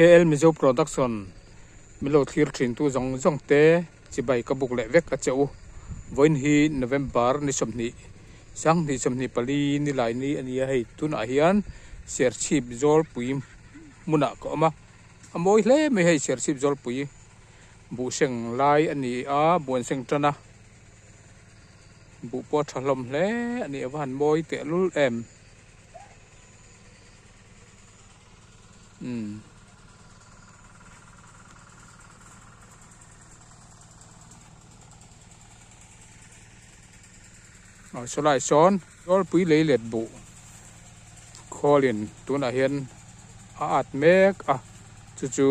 KL Mizo Production min lo thlir thin tu zawng zawng te chibai ka buk leh vek a che u. Vawiin hi November ni 20 2024 nilai ni a ni a hei tunah hian Serchhip Zawlpui hmunah ka awm a, a mawi hle mai hei Serchhip Zawlpui buhseng lai a ni a buanseng tan a. Buh pawh a tha hlawm hle a nih ava han mawi teh lul em. Umm. Aw sawlai sawn Zawlpui lei let buh khawlin tunah hian a at mek a chu chu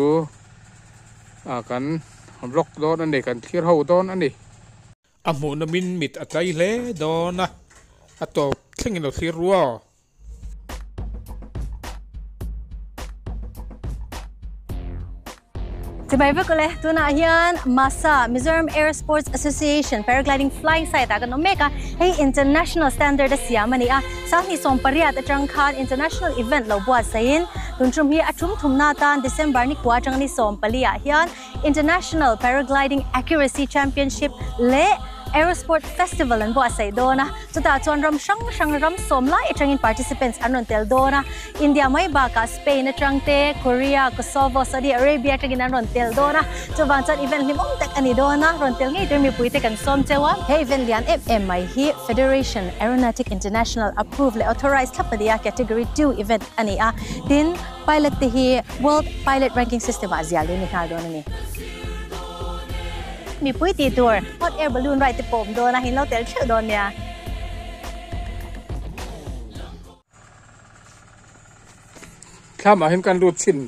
ah kan vlog dawn a ni kan thlir ho dawn a ni. A hmuh nawmin mit a tlai hle dawn a, a tawp thlengin lo thlir ru aw. Chibai vek ule, tunah hian MASA, Mizoram Air Sports Association Paragliding Flying Site ah kan awm mek a, hei international standard a siam a ni a, 2018 atang khan international event lo buatsaihin tun tum hi a tum thumna atan December ni kua atang ni 14 ah hian International Paragliding Accuracy Championship leh Aerosport Festival an buatsaih dawn a, chutah chuan ram hrang hrang ram sawm lai atangin participants an rawn tel dawn a, India mai bakah Spain atang te, Korea, Kosovo, Saudi Arabia atangin an rawn tel dawn a, chuvang chuan event hlimawm tak a ni dawn a, rawn tel ngei tur mipui te kan sawm cheu a. He event lian em em mai hi Federation Aeronautic International approve leh authorized thlap a ni a, Category 2 event a ni a, tin, Pilot te hi World Pilot Ranking System ah zial in ni nghal dawn a ni. Mipui tih tur hot air balloon ride te pawh awm dawn a, in lo tel theuh dawn nia. Thlam ah hian kan lut chhin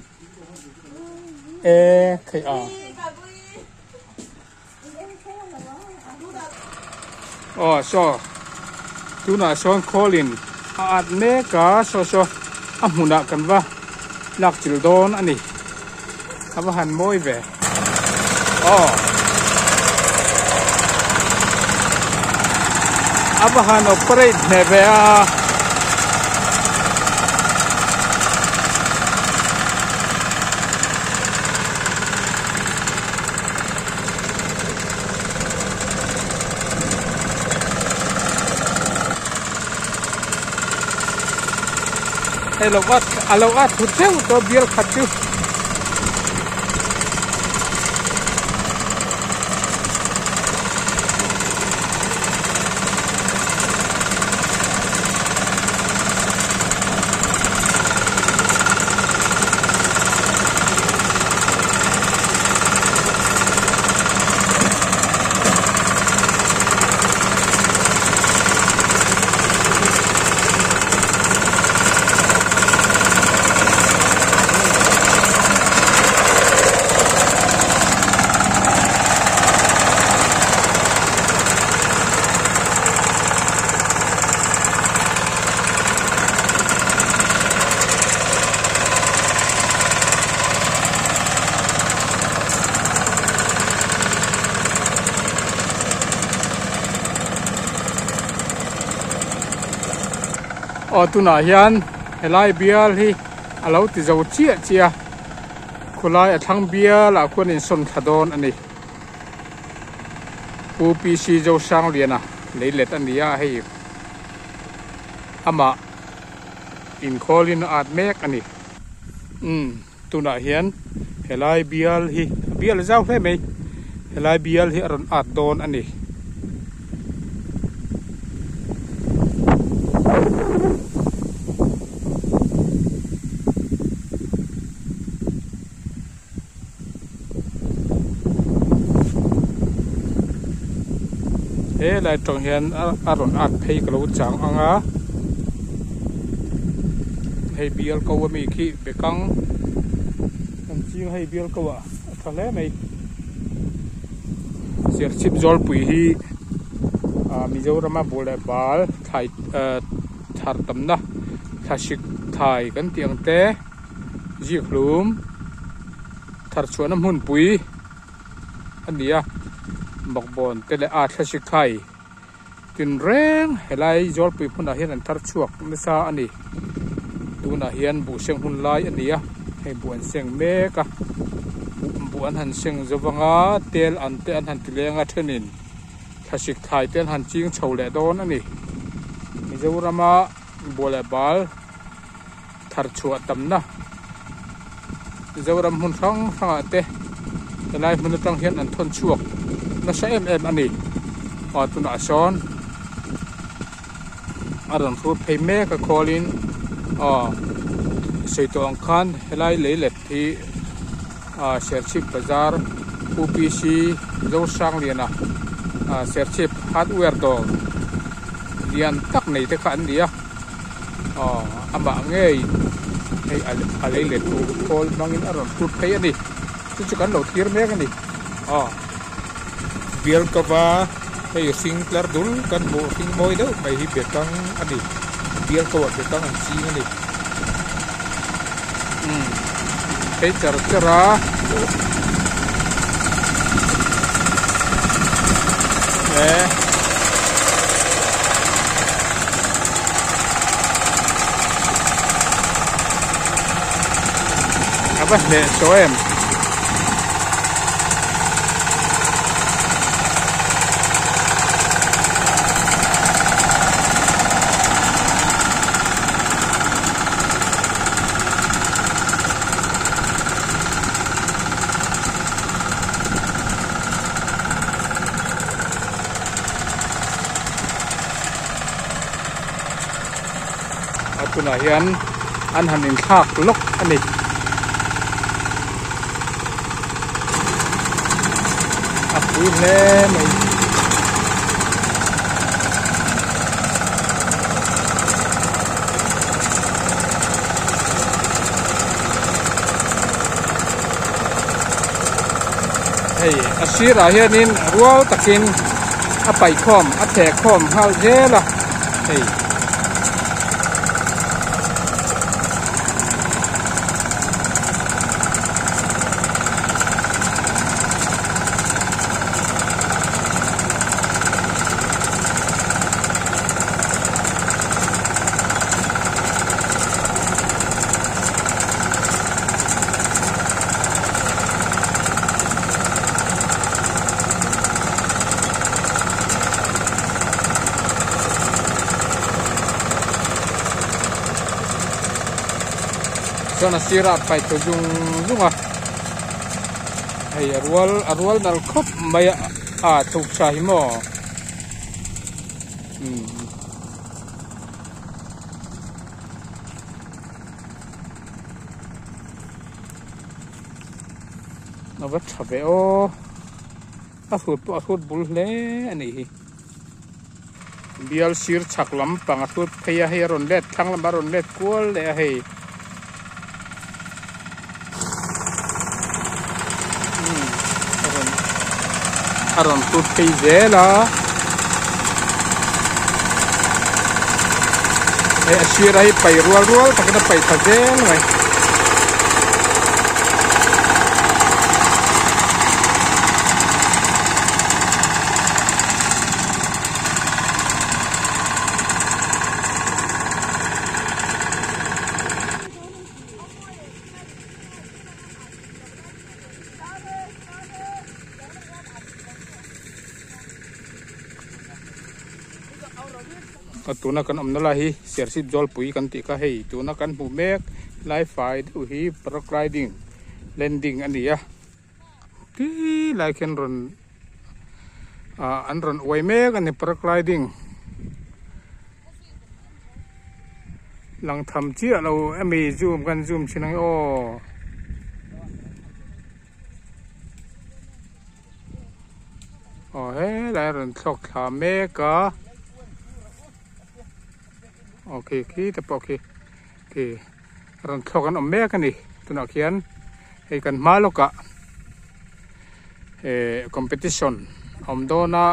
e theih a. Aw saw tunah sawn khawlin a at mek a saw saw a hmunah kan va lak chil dawn a ni a va han mawi ve aw a va han operate hneh ve a. Hei lo at a lo at thut theuh tawh bial khat chu. Aw tunah hian helai bial hi a lo ti zo chiah chiah a khawlai a thlang bial ah khuan insawn thla dawn a ni Pu PC Zosangliana leilet a ni a hei amah inkhawlin a at mek a ni. Umm tunah hian helai bial hi a bial zau hle mai helai bial hi a rawn at dawn a ni. He lai tawng hian a rawn at phei ka lo chang ang a hei bial ko ami khi bekang kan ching hei bial ko ah a tha hle mai serchhip zawlpui hi ah Mizoram a buh leh bal thlai ah thar tamna thlasik thlai kan tih ang te. Zikhlum thar chhuahna hmunpui a ni a, bawkbawn te leh a thlasi khai tinreng helai Zawlpui hmunah hian an thar chhuak nasa a ni. Tunah hian buhseng hun lai a ni a. Hei buh an seng mek a, buh an han seng zo vang a, tel an te an han ti leng a thenin thlasik thlai te an han ching chho leh dawn a ni. Mizorama buh leh bal thar chhuah tamna Mizoram hmun hrang hrangah te helai hmun atang hian an thawn chhuak nasa em em a ni. Aw tunah sawn a rawn hrut phei mek a khawlin aw sawi tawh ang khan helai lei let hi ah Serchhip bazar UPC Zosangliana ah Serchhip hardware dawr lian tak nei te kha an ni a aw amah ngei hei a lei let tur khawl hmangin a rawn hrut phei a ni chu chu kan lo thlir mek a ni aw. Bial kava hei hring tlar dul kan hmuh hring mawi deuh mai hi bekang a ni bial ko ah bekang an ching a ni umm phei char char a eh a va hneh tawh em. A tunah hian an han inthlak lawk a ni. A pui hle mai. Hei a sirah hianin rual takin a paihkhawm a thehkhawm nghal zel a hei. Chuan a sirah a paih thaw zung zung a hei a rual a rual nalh khawp mai a a thuk tha hi maw umm. A va tha ve aw a hrut pawh a hrut bul hle a nih hi bial sir chhak lampang a hrut phei a hei a rawn let thlang lamah a rawn let kual leh a hei umm a rawn a rawn hrut phei zel a hei a sir a hi pai rual rual takin a pai thla zel mai. Tuna kan awmna lai hi Serchhip Zawlpui kan tih kha hei tuna kan hmuh mek lai fai deuh hi paragliding landing a ni a ti lai khian rawn ah an rawn uai mek a ni paragliding lang tham chiah lo emi zoom kan zoom thin ang e aw. Aw helai a rawn thlawk thla mek a aw khi khi te pawh khi khi rawn thlawk an awm mek a ni tunah khian hei kan hma lawkah eh competition a awm dawn a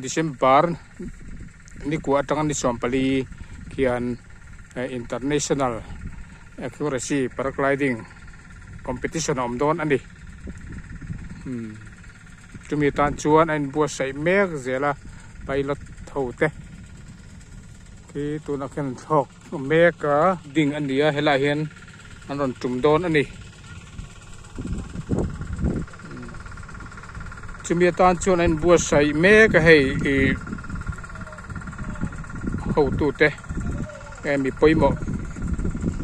December ni kua atanga ni 14 khian international accuracy paragliding competition a awm dawn a ni umm chumi tan chuan a inbuatsaih mek zel a pilot ho te khi tunah khian an thlawk mek a ding a ni a helaiah hian. an rawn tum dawn a ni. Chumi atan chuan a inbuatsaih mek a hei ih hotute nge mi pawimawh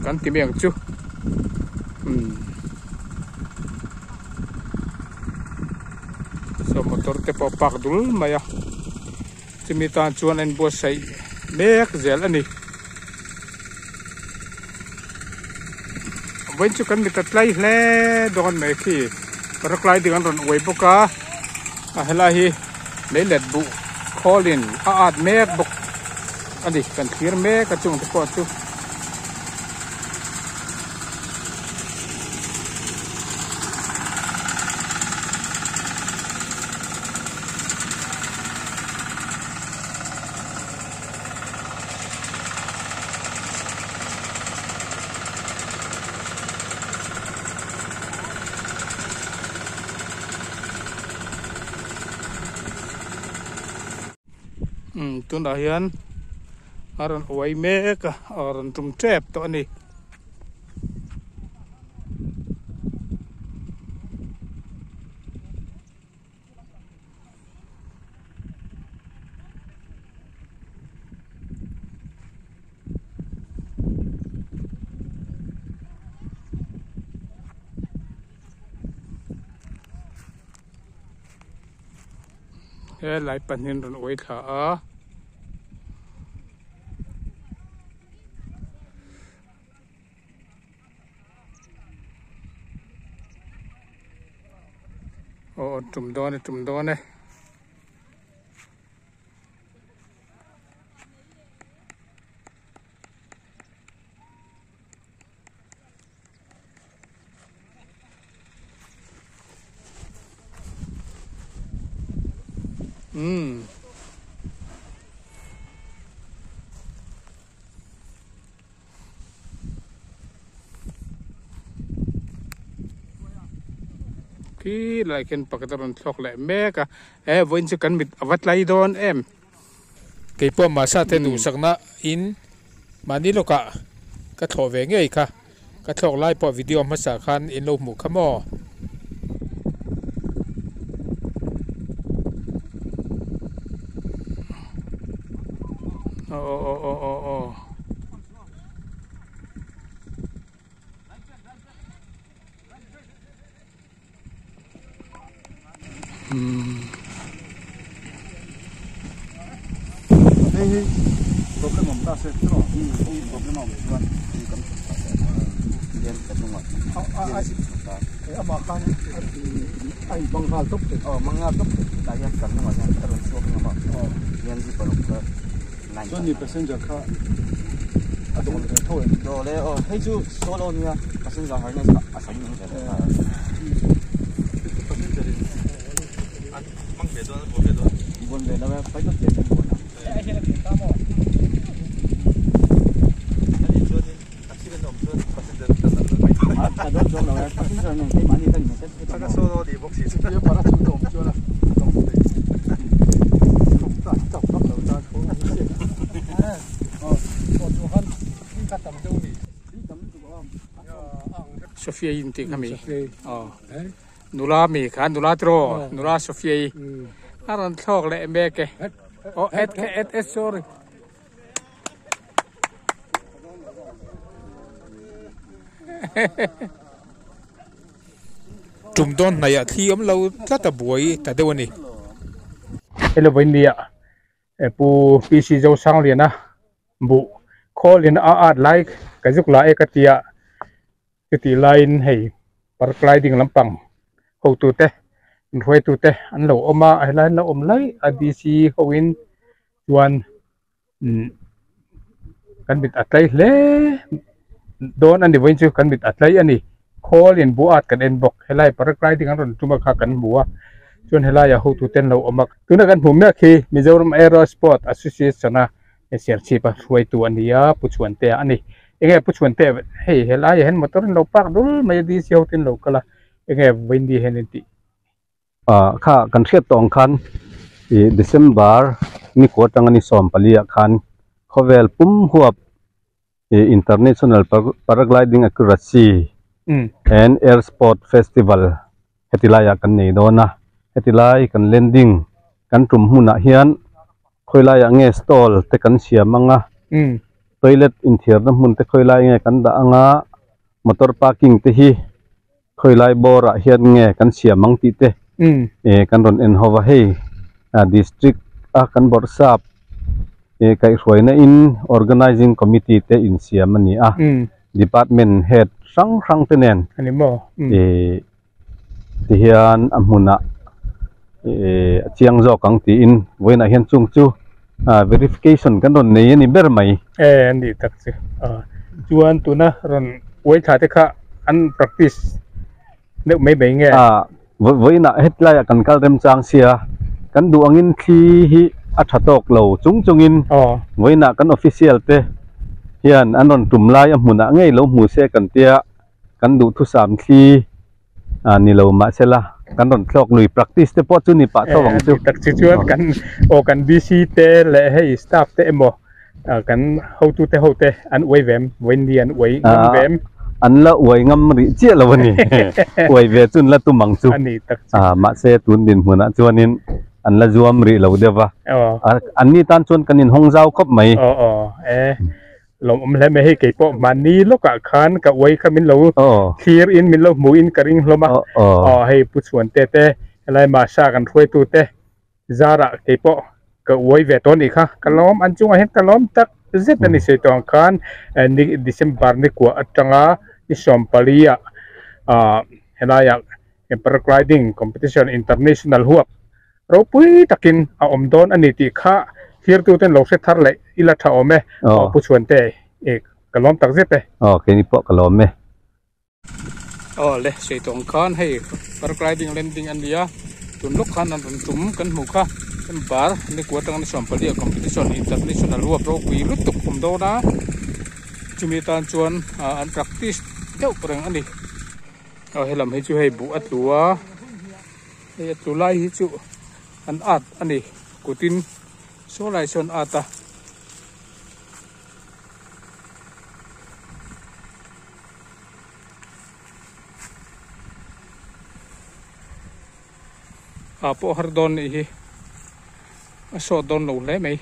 kan ti mai ang chu umm saw motor te pawh a park dul mai a chumi tan chuan a inbuatsaih mek zel a ni. Vawiin chu kan mit a tlai hle dawn mai khi paragliding an rawn uai bawk a a helai hi leilet buh khawlin a at mek bawk a ni kan thlir mek a chung te pawh chu. Umm tunah hian a rawn uai mek a a rawn tum tep tawh a ni. He lai pahnihin rawn uai thla a. Aw tum dawn e tum dawn e. Umm. Khi lai khian pakhat a rawn thlawk leh mek a he vawiin chu kan mit a va tlai dawn em. Keipawh Masa te duhsakna in mahni lawkah ka thlawh ve ngei kha ka thlawk lai pawh video hmasa khan in lo hmuh kha maw. Aw aw aw aw aw. Hei hi problem awm ta se tiraw hei problem a awm chuan hei kan hian ka hnungah amah khan a in bang nghal tawp thei aw bang nghal tawp thei tah hian kan hnungah hian ka rawn chhuak ngam a hian zipper awm kha Chuan ni passenger kha a dawl ve tho em? Dawl e aw, hei chu solo nia passenger harness kha a sam nung ve tho a. Passenger in an hmang ve dawn a buan ve dawn. Buan ve lo e, pilot te an buan a. Hei hian a tih ta maw? Ani chuanin accident a awm chuan passenger an tan mai dawn. A dawn chuang lo e, passenger nen keimahni kan inhmet tlat. Taka solo ni bawk si chu. Tia parachute a awm chuan a tawng thei. Chak vak lo tan pawh a ni chiah. Aw chu khan ka tam deuh ni. Sophia in tih kha mi. Aw nula mi kha nula tiraw nula Sophia i a rawn thlawk leh mek e. Aw et kha et et sorry. Tum dawn hnaih ah thli awm lo tlat a buai ta deuh a ni. Hello Vawinia Pu PC Zosangliana buh khawlin a at lai ka zuk la e ka tia chutih laiin hei paragliding lampang hotute inhruaitute an lo awm a helai an lo awm laih a DC hoin chuan umm kan mit a tlai hle dawn a ni vawiin chu kan mit a tlai a ni khawl in bu at kan en bawk helai paragliding an rawn tum a kha kan hmu a chuan helai ah hotu te an lo awm a tuna kan hmuh mek hi Mizoram Aero Sport Association a serchhip a hruaitu a ni a Pu Chhuantea a ni enge Pu Chhuantea hei helai ah hian motor in lo park dul mai a DC ho te an lo kal a enge vawiin ni hian in tih. Kha kan hriat tawh ang khan ih December ni kua atanga ni 14 ah khan khawvel pum huap. International Paragliding Accuracy and Air Sport Festival heti laiah kan nei dawn a, heti lai kan landing kan tum hmunah hian khawi laiah nge stall te kan siam ang a, toilet inthiarna hmun te khawi lai nge kan dah ang a, motor parking te hi khawi lai bawrah hian nge kan siam ang tih te kan rawn en ho va, hei district a kan bawrhsap kaihhruaina in organizing committee te insiam a ni a, department head hrang hrang te nen ti hian a hmunah a chiang zawk ang tiin vawiinah hian chung chu verification kan rawn nei a ni ber mai. E a ni tak chu chuan tuna rawn uai thla te kha an practice deuh mai mai nge? Vawiinah hetlaiah kan kal remchang sia kan duh angin thli hi a tha tawk lo chung chungin vawiinah kan official te hian an rawn tum lai a hmunah ngei lo hmu se kan tia. Kan duhthusam thli ni lo mahsela kan rawn thlawk lui practice te pawh chu ni pah tho ang chu. Tak chu chuan kan aw kan DC te leh hei staff te emaw kan hotu te ho te an uai vem vawiin ni an uai ngam vem. An la uai ngam rih chiah lo a ni. Uai ve chu an la tum ang chu. A ni tak chu. Mahse tun dinhmunah chuanin an la zuam rih lo deuh va. An ni tan chuan kan inhawng zau khawp mai. Aw aw e. Lawmawm hle mai hei kei pawh mahni lawkah khan ka uai kha min lo thlir in min lo hmu in ka ring hlawm a aw hei Pu Chhuante te helai Masa kan hruaitu te zarah kei pawh ka uai ve tawh anih kha ka lawm an chungah hian ka lawm tak zet a ni sawi tawh ang khan ni December ni kuah atanga ni sawmpali ah ah helaiah Paragliding Competition International huap Ropui takin a awm dawn a ni tih kha thirtuten lo hre thar leh ila tha awm e. Aw Pu Chhuante e ka lawm tak zet e. Aw keini pawh ka lawm e. Aw le sei tawng khan hei paragliding landing a nia tun lawk khan an rawn tum kan hmuh kha bar ni kua atanga ni sawmpali a competition international huap ropui lutuk awm dawn a chumi atan chuan an practice deuh reng a ni. Aw helam hi chu hei buh a tlu a. Hei a tlu lai hi chu an at a ni kutin saw lai sawn at a. Ah pawh har dawn nih hi a sawt dawn lo hle mai.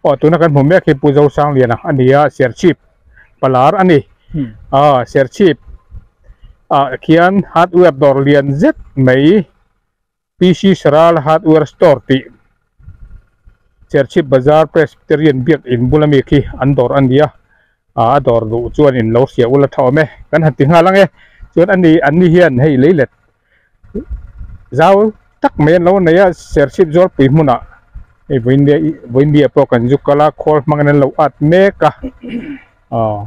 Aw tuna kan hmu mek hi Pu Zosangliana a ni a Serchhip Palar a ni. Aw Serchhip ah khian hardware dawr lian zet mai PC Saral Hardware Store tih Serchhip Bazar Presbyterian biak in bula mi khi an dawr a ni a, a dawr duh chuan in lo hria ula tha awm e kan han ti nghal ang e. Chuan ani anni hian hei leilet zau tak mai an lo nei a Serchhip Zawlpui hmunah hei vawiin vawiin mi ah pawh kan zu kal a khawl hmangin an lo at mek a aw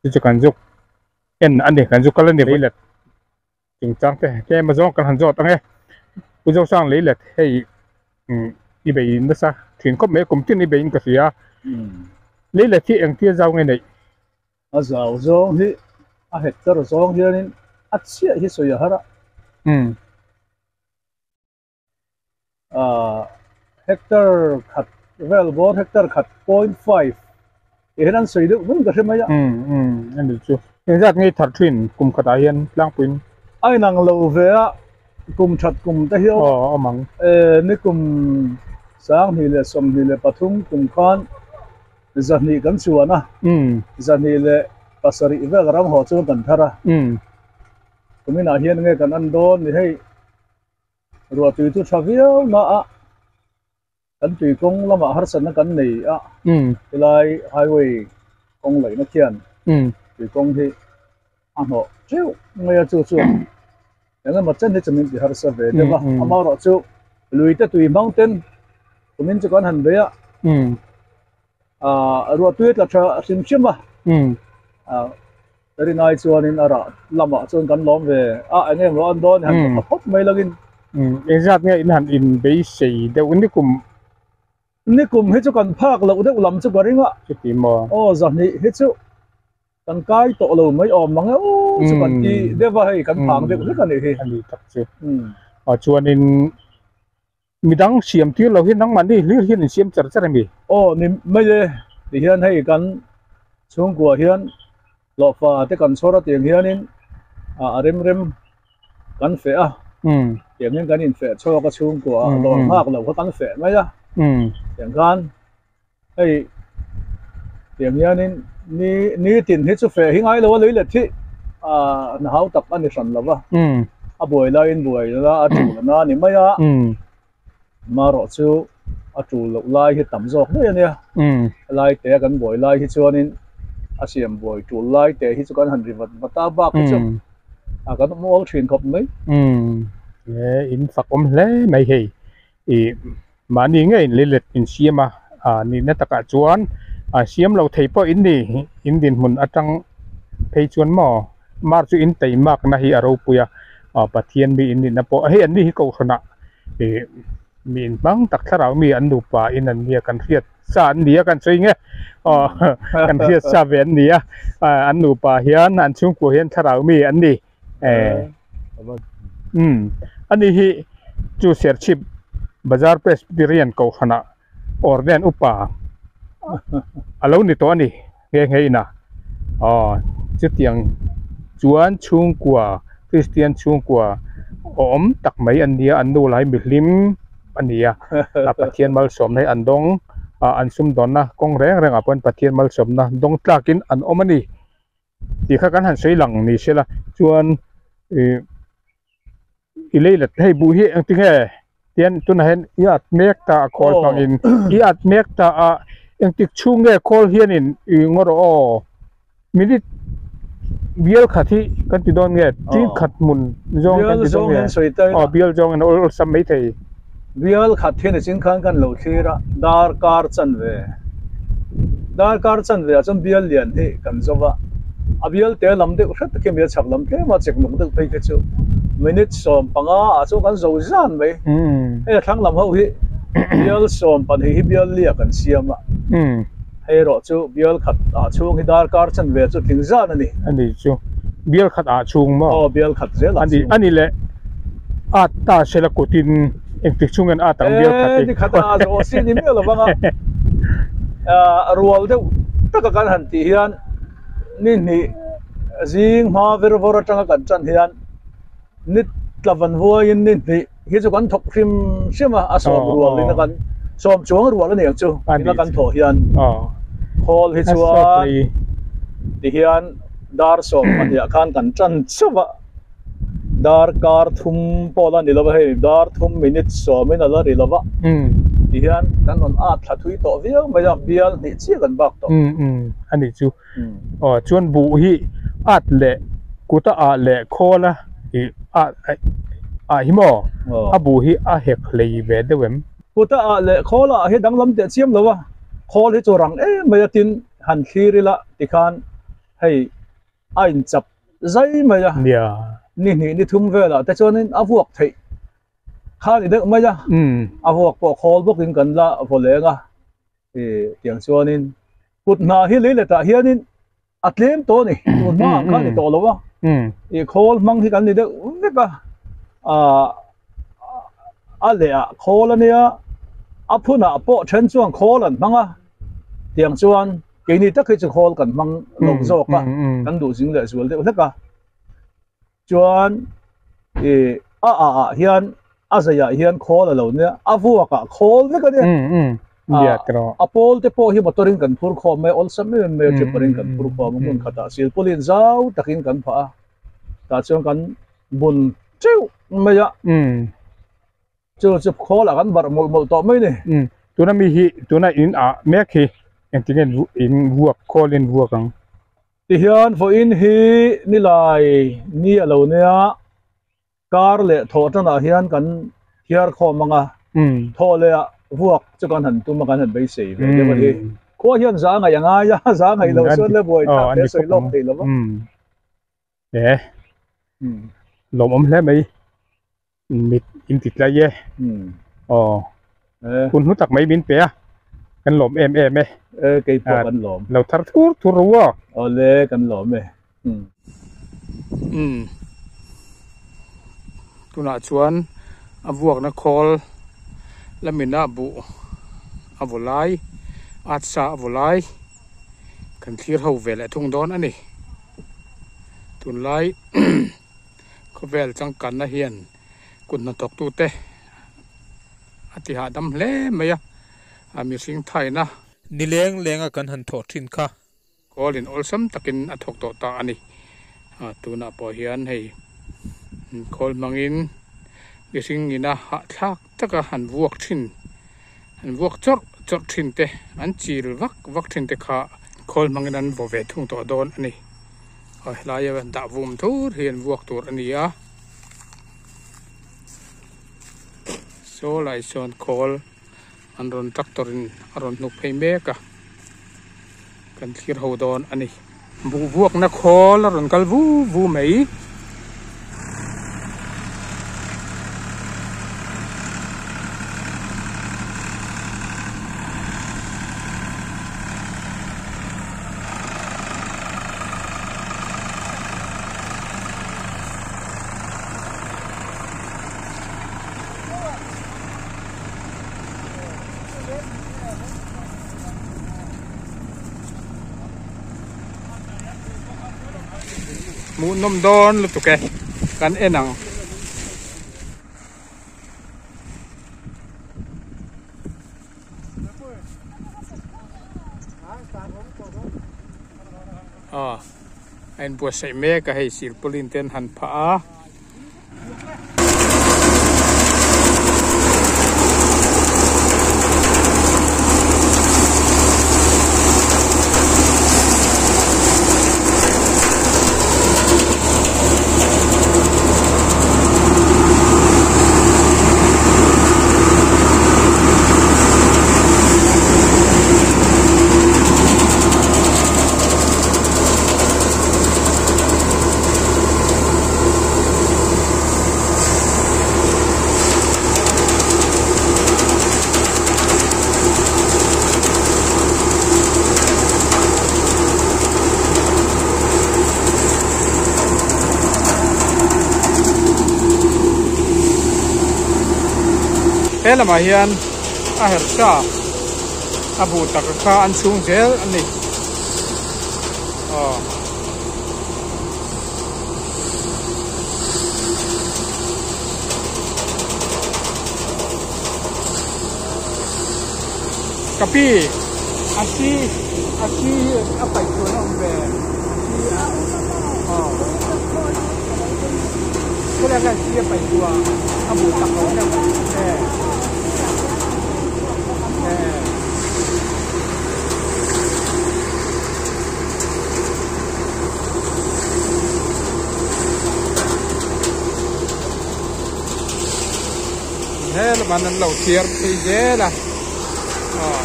chu chu kan zuk en a ni kan zu kal a ni leilet chungchang te tlem a zawng kan han zawt ang e Pu Zosang leilet hei umm i bei nasa thin khawp mai a kum tin i beiin ka hria leilet hi engtia zau nge neih. A zau zawng hi a hectare zawng hianin a chhiah hi sawi a har a. Hectare khat vel bawr hectare khat point five tih hian an sawi deuh vun ka hre mai a. A ni chu. Engzat nge thar thin kum khatah hian tlangpuiin? A inang lo ve a, kum that kum te hi awm ang. Ni kum 2023 kum khan zahnih kan chuan a, 207 vel ram haw chuan kan thar a. Kuminah hian nge kan en dawn ni hei. Ruah tui chu tha viau na a, kan tui kawng lamah harsatna kan nei a, helai highway kawng laihna khian tui kawng hi a hnawh teuh mai a, chu chuan engemaw chen hi chu min ti harsa ve deuh a, amaherawh chu lui te tui hmang ten kumin chu kan han bei a, ruah tui a tla tha hrim hrim a. Rinai chuanin a rah lamah chuan kan lawm ve a, eng emaw an dawn han tha phawt mai langin. Engzat nge in han inbeisei deuh nikum? Nikum hi chu kan phak loh deuh lam chu ka ring a. Chuti maw? Aw zahnih hi chu kan kai tawh lo mai awm mang e aw chu kan ti deuh a hei kan phang deuh hlek a nih hi. A ni tak chu. Aw chuanin midang siam tir lo hi nangmahni hlir hian in siam char char a mi? Aw ni mai e. Tihian hei kan chhungkua hian hlawhfa te kan chhawr a tiang hianin a rem rem kan feh a tiang hian kan infeh chhuak a chhungkua ah dawr nghak lo kha kan feh mai a tiang khan hei tiang hianin ni nitin hi chu feh hi ngai lo a lei let hi ah hna hau tak a ni hran lo va a buai laiin buai la a tul a na a ni mai a marawh chu a tul loh lai hi tam zawk daih a nia helai te kan buai lai hi chuanin a siam buai tul lai te hi chu kan han ri vat vat a bak hi chu a kan awm awl thin khawp mai. He in fak awm hle mai hei ih mahni nge in leilet in siam a ah nihna takah chuan ah siam lo thei pawh in ni in dinhmun atang phei chuan maw mar chu in teimakna hi a ropui a ah Pathian mi in nihna pawh hei an ni hi kohhranah ih mi inhmang tak thlarau mi an nupa in an nia kan hriat sa an ni a kan sawi nge aw kan hriat sa ve an ni a an nupa hian an chhungkua hian thlarau mi an ni eh umm ani hi chu Serchhip Bazar Presbyterian kohhranah Ordan upa a lo ni tawh a ni nghe nghe ina aw chutiang chuan chhungkua Kristian chhungkua awm tak mai an nia an nu lai mihlim a ni a a Pathian malsawmna hi an dawng a an sumdawnna kawng reng rengah pawhin Pathian malsawmna dawng tlakin an awm a ni. Tih kha kan han sawi lang ni se la chuan ih i lei let hei buh hi engti nge tian tunah hian i at mek ta a khawl hmangin i at mek ta a engtik chhung nge khawl hianin i ngaw rawh aw minute bial khat hi kan ti dawn nge tin khat hmun zawng kan ti dawn nge aw bial zawng in awlsam mai thei. Bial khat hian i chin khan kan lo thlir a, darkar chanve, darkar chanve ah chuan bial lian hi kan zo va, a bial te lam deuh hret tak hi mi a chhak lam tlem a, chek nuk deuh phei khi chu minute 15 ah chuan kan zo zan mai. Hei a thlang lam ho hi bial 12 hi bial lia kan siam a, hei erawh chu bial khat ah chhung hi darkar chanve chu tling zan a ni. A ni chu bial khat ah chhung maw? Aw bial khat zel ah chhung. A ni le. At ta sela kutin engtik chhung hian at ang bial khat hi. E ni khat a zawh si ni miah lovang a, rual deuh taka kan han tih hian ni hnih zing hma ver vawr atanga kan tan hian ni tla van vuaiin ni hnih hi chu kan thawk hrim hrim a, a sawm rual in a kan sawm chuang rual a ni ang chu ina kan thawh hian khawl hi chuan tihian dar 12 ah khan kan tan chauh a. Darkar thum pawh la ni lova hei dar thum minute sawmin a la ri lova ti hian kan rawn at thla thui tawh viau mai a bial hnih chiah kan bak tawh. A nih chu aw chuan buh hi at leh kut a ah leh khawl a ih a ah hi maw a buh hi a hek hlei ve deuh em? Kut a ah leh khawl a ah hi danglam teh chiam lo a khawl hi chu rang em mai a tin han thlir ila tikhan hei a inchap zai mai a ni hnih ni thum velah te chuanin a vuak theih kha ni deuh mai a a vuak pawh khawl bawkin kan la vaw leng a ih tiang chuanin kut hna hi lei letah hianin a tlem tawh a ni tun hmaah khan ni tawh lo a ih khawl hmang hi kan ni deuh vek a ah a lehah khawl a nia a phunah pawh then chuan khawl an hmang a tiang chuan. Keini tak hi chu khawl kan hmang lo zawk a, kan duh zing leh zual deuh hlek a. Chuan ih a ah ah hian a zai ah hian khawl a lo nia, a vuak ah khawl vek a nia. A pawl te pawh hi motor in kan phur khawm mai, awlsam em em mai a tripper in kan phur khawm a, hmun khat ah silpawlin zau takin kan phah a, tah chuan kan bun teuh mai a. Chu chu khawl ah kan barh mawlh mawlh tawh mai ni. Tuna mi hi tuna in ah mek hi engtin nge in vuak khawl in vuak ang. Tihian vawiin hi nilai ni a lo nia kar leh thawh tanah hian kan thiar khawm ang a, thawh leh ah vuak chu kan han tum a kan han beisei ve deuh a ni. Khua hian za ngaih a ngai a, za ngaih loh chuan le buai thlak te sawi lawk thei lo va. Lawmawm hle mai. Mit in ti tlai e. Aw. Hun hlu tak mai min pe a. Kan lawm em em e. E kei pawh kan lawm. Lo thar thur thur ru aw. Awle kan lawm e. Umm. Tunah chuan a vuakna khawl lamina buh a vaw lai, at sa a vaw lai. Kan thlir ho ve leh thung dawn a ni. Tunlai khawvel changkanna hian kut hnathawktute a ti hahdam hle mai a, a mihring thaina. Ni leng lenga kan han thawh thin kha. Kawlin awlsam takin a thawk tawh ta a ni. Tunah pawh hian hei khawl hmangin mihring ina hahthlak taka han vuak thin, an vuak chawrh chawrh thin te, an chil vak vak thin te kha khawl hmangin an vaw ve thung tawh dawn a ni. Aw helai a dah vum thur hi an vuak tur a ni a. Saw lai sawn khawl an rawn tractor in a rawn hnuk phei mek a kan thlir ho dawn a ni. Buh vuakna khawl a rawn kal vu vu mai. Hmuhnawm dawn lutuk e kan en ang. Aw a inbuatsaih mek a hei silpaulin te an han phah a. He lamah hian a herh sa a buh tak kha an chhung zel a ni aw. Ka pi a si a si hi a paih tur a awm ve a si a aw khawlai hian si a paih tur a a buh tak lo deuh e e. He lamah an lo thiar phei zel a aw.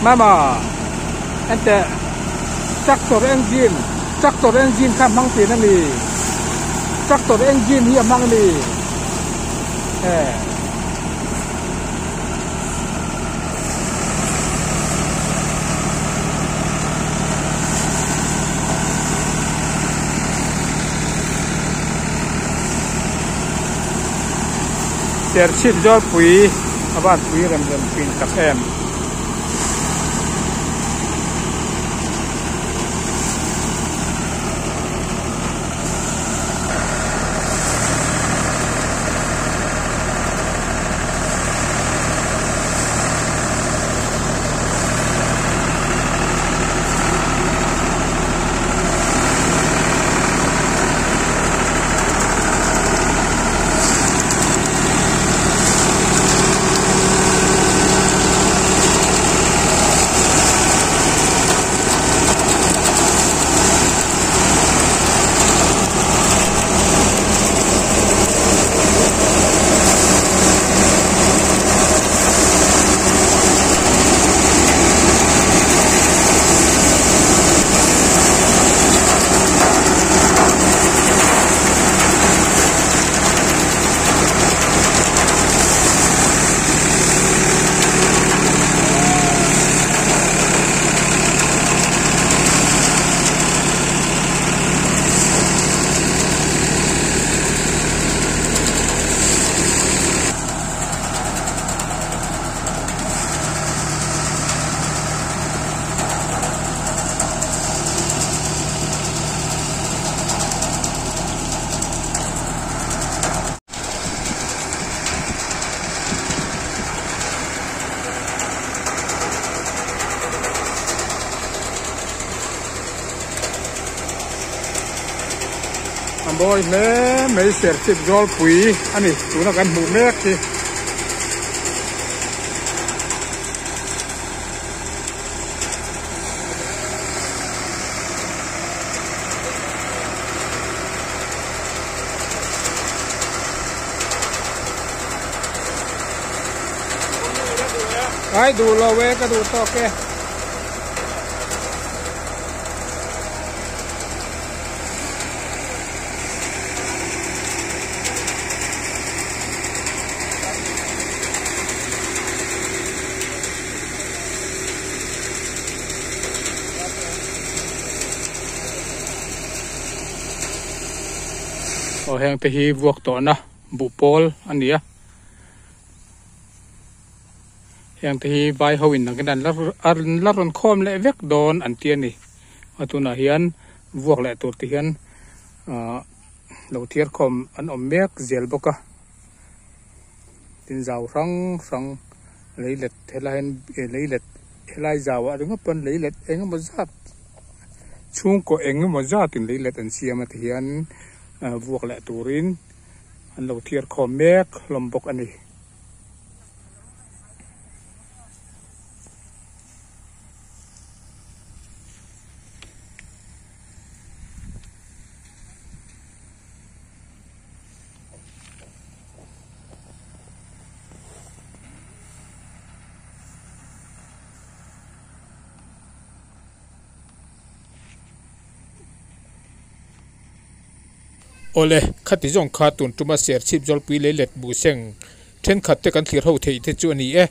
Mama ente tractor engine tractor engine kha hmang thin a ni tractor engine hi a hmang a ni e. Serchhip Zawlpui a van pui rem rem thin tak em. Mawi hle mai Serchhip Zawlpui a ni tuna kan hmuh mek hi. Ai duh lo e ka duh tawk e. Aw heng te hi vuak tawhna buh pawl a ni a heng te hi vai ho in ang hian an la rawn khawm leh vek dawn an ti a ni a tunah hian vuak leh tur te hian ahh lo thiar khawm an awm mek zel bawk a tin zau hrang hrang leilet helai hian leilet helai zau ah ringawt pawn leilet eng emaw zat chhungkaw eng emaw zat in leilet an siam a ti hian vuak leh turin an lo thiar khawm mek hlawm bawk a ni. Awle, khati zawng kha tun tuma Serchhip Zawlpui leilet buhseng thenkhat te kan thlir ho theih te chu a ni e.